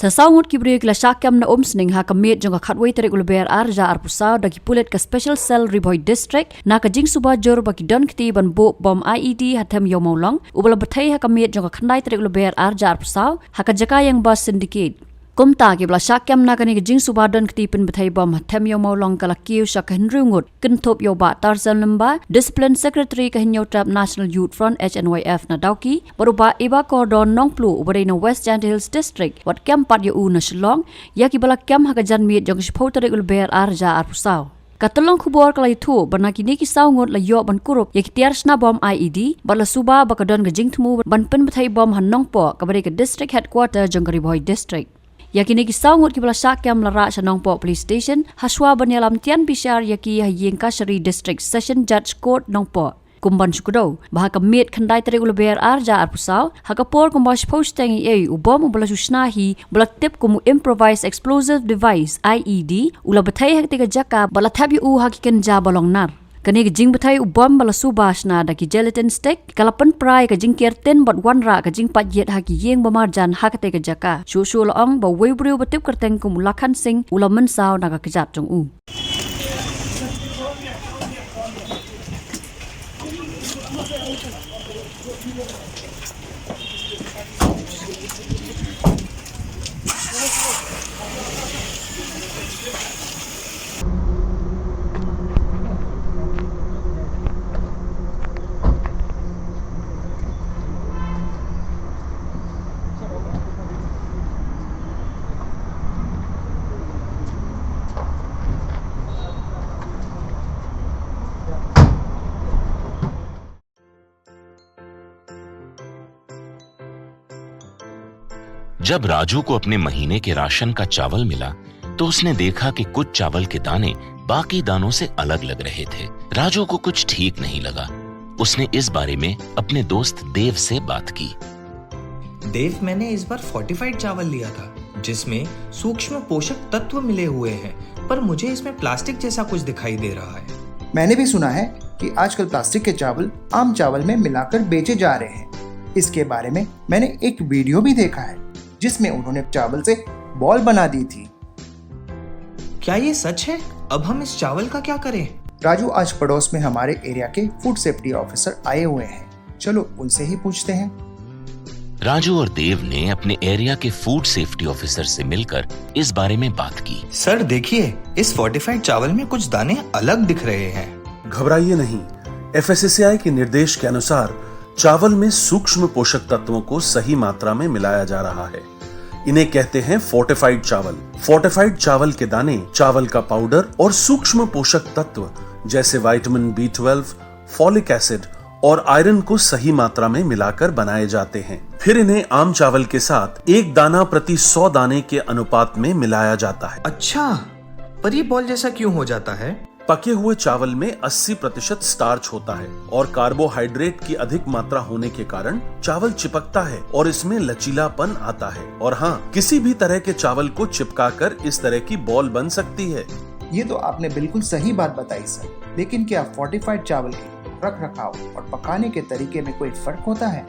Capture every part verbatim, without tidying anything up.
Sa saw ngut ki briew ki la shah kem na Umsning ha ka miet jong ka khatwei tarik u Lber ar hajar arphew saw da ki pulit ka Special Cell Ri Bhoi District na ka jingsuba jur ba ki don kti ban buh bom I E D ha Them Ïew Mawlong, uba la bthei ha ka miet jong ka khyndai tarik u Lber ar hajar arphew saw ha ka jaka ïeng bus Syndicate. Kumta kiba la shah kem na kane ka jingsuba don kti pynbthei bom ha Them Ïew Mawlong ka la kiew sha ka hynriew ngut, kynthup ïa u Bah Tarzan Lyngba, Discipline Secretary ka Hynñiewtrep National Youth Front, H N Y F, na Dawki, bad u Bah Eba Kordor Nongplu, uba dei na West Jaintia Hills District, wat kem pat ïa u na Shillong, ïa kiba la kem ha ka janmiet jong ka shiphew tarik u Lber ar hajar arphew saw. Ka tyllong khubor ka la ïathuh ba na kine ki saw ngut la ïoh ban kurup ïa ki tiar shna bom I E D, bad la suba ba ka don ka jingthmu ban pynbthei bom ha Nongpoh, kaba dei ka District Headquarter jong ka Ri Bhoi District. Ïa kine ki saw ngut kiba la shah kem la rah sha Nongpoh Police Station, ha shuwa ban ïalam tian bishar ïa ki ha ïing kashari District Session Judge Court Nongpoh. Kum ban shu kdew ba ha ka miet khyndai tarik u Lber ar hajar arphew saw, ha ka por kumba shiphew shiteng eiei, u bom uba la shu shna hi, ba la tip kum u Improvised Explosive Device, I E D, u la bthei ha katei ka jaka bad la thep ïa u ha ki kynja ba long nar. Kane ka jingbthei u bom ba la suba shna da ki gelatin stick ka la pynpra ïa ka jingker tin bad wanrah ka jingpait ïit ha ki ïing ba marjan ha katei ka jaka. Shuh shuh la ong ba uwei u briew ba tip kyrteng kum u Lakhan Singh u la mynsaw na ka kjat jong u. जब राजू को अपने महीने के राशन का चावल मिला, तो उसने देखा कि कुछ चावल के दाने बाकी दानों से अलग लग रहे थे। राजू को कुछ ठीक नहीं लगा। उसने इस बारे में अपने दोस्त देव से बात की। देव, मैंने इस बार फोर्टिफाइड चावल लिया था, जिसमें सूक्ष्म पोषक तत्व मिले हुए हैं, पर मुझे इसमें प्लास्टिक जैसा कुछ दिखाई दे रहा है। मैंने भी सुना है कि आजकल प्लास्टिक के चावल आम चावल में मिलाकर बेचे जा रहे हैं। इसके बारे में मैंने एक वीडियो भी देखा है, जिसमें उन्होंने चावल से बॉल बना दी थी। क्या ये सच है? अब हम इस चावल का क्या करें? राजू, आज पड़ोस में हमारे एरिया के फूड सेफ्टी ऑफिसर आए हुए हैं, चलो उनसे ही पूछते हैं। राजू और देव ने अपने एरिया के फूड सेफ्टी ऑफिसर से मिलकर इस बारे में बात की। सर, देखिए, इस फोर्टिफाइड चावल में कुछ दाने अलग दिख रहे हैं। घबराइए नहीं, एफएसएसएआई के निर्देश के अनुसार चावल में सूक्ष्म पोषक तत्वों को सही मात्रा में मिलाया जा रहा है। इन्हें कहते हैं फोर्टिफाइड चावल। फोर्टिफाइड चावल के दाने, चावल का पाउडर और सूक्ष्म पोषक तत्व जैसे vitamin B twelve, folic acid और आयरन को सही मात्रा में मिलाकर बनाए जाते हैं। फिर इन्हें आम चावल के साथ एक दाना प्रति सौ दाने के अनुपात में मिलाया जाता है। अच्छा, पर ये बॉल जैसा क्यों हो जाता है? पके हुए चावल में अस्सी प्रतिशत स्टार्च होता है और कार्बोहाइड्रेट की अधिक मात्रा होने के कारण चावल चिपकता है और इसमें लचीलापन आता है। और हाँ, किसी भी तरह के चावल को चिपकाकर इस तरह की बॉल बन सकती है। ये तो आपने बिल्कुल सही बात बताई सर, लेकिन क्या फोर्टिफाइड चावल के रख रखाव और पकाने के तरीके में कोई फर्क होता है?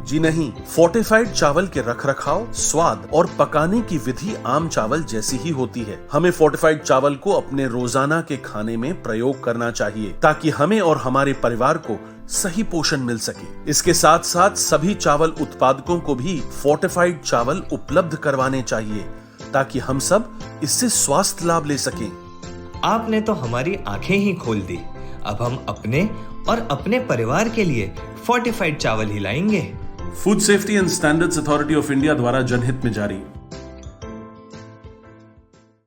जी नहीं, फोर्टिफाइड चावल के रख रखाव, स्वाद और पकाने की विधि आम चावल जैसी ही होती है। हमें फोर्टिफाइड चावल को अपने रोजाना के खाने में प्रयोग करना चाहिए, ताकि हमें और हमारे परिवार को सही पोषण मिल सके। इसके साथ साथ सभी चावल उत्पादकों को भी फोर्टिफाइड चावल उपलब्ध करवाने चाहिए, ताकि हम सब इससे स्वास्थ्य लाभ ले सकें। आपने तो हमारी आंखें ही खोल दी। अब हम अपने और अपने परिवार के लिए फोर्टिफाइड चावल ही लाएंगे। Food safety and standards authority of India द्वारा जनहित में जारी।